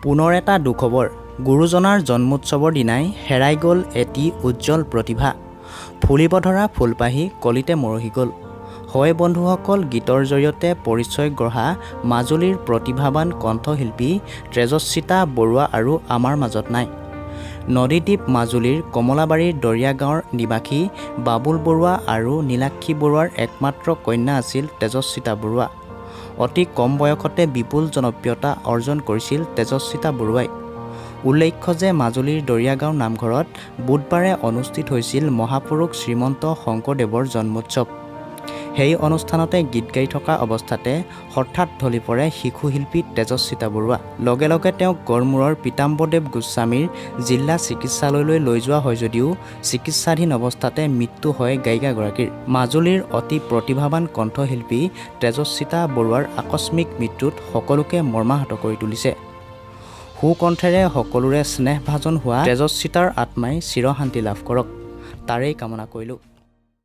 পুনৰ এটা দুখবৰ। গুৰুজনাৰ জন্মোৎসৱৰ দিনাই হেৰাই গ'ল এটি উজ্জ্বল প্ৰতিভা। ফুলিব ধৰা ফুলপাহি কলিতে মৰহি গ'ল। হয় বন্ধুসকল, গীতৰ জৰিয়তে পৰিচয় গঢ়া মাজুলীৰ প্ৰতিভাৱান কণ্ঠশিল্পী তেজস্বিতা বৰুৱা আৰু আমাৰ মাজত নাই। নদীদ্বীপ মাজুলীৰ কমলাবাৰীৰ দৰিয়া গাঁৱৰ নিবাসী বাবুল বৰুৱা আৰু নীলাক্ষী বৰুৱাৰ একমাত্ৰ কন্যা আছিল তেজস্বিতা বৰুৱা। অতি কম বয়সতে বিপুল জনপ্ৰিয়তা অৰ্জন কৰিছিল তেজস্বিতা বৰুৱাই। উল্লেখ্য যে মাজুলীৰ দৰিয়াগাঁও নামঘৰত বুধবাৰে অনুষ্ঠিত হৈছিল মহাপুৰুষ শ্ৰীমন্ত শংকৰদেৱৰ জন্মোৎসৱ। সেই অনুষ্ঠানতে গীত গাই থকা অৱস্থাতে হঠাৎ ঢলি পৰে শিশু শিল্পী তেজস্বিতা বৰুৱা। লগে লগে তেওঁক গড়মূৰৰ পীতাম্বৰদেৱ গোস্বামীৰ জিলা চিকিৎসালয়লৈ লৈ যোৱা হয় যদিও চিকিৎসাধীন অৱস্থাতে মৃত্যু হয় গায়িকাগৰাকীৰ। মাজুলীৰ অতি প্ৰতিভাৱান কণ্ঠশিল্পী তেজস্বিতা বৰুৱাৰ আকস্মিক মৃত্যুত সকলোকে মৰ্মাহত কৰি তুলিছে। সুকণ্ঠেৰে সকলোৰে স্নেহভাজন হোৱা তেজস্বিতাৰ আত্মাই চিৰশান্তি লাভ কৰক, তাৰেই কামনা কৰিলোঁ।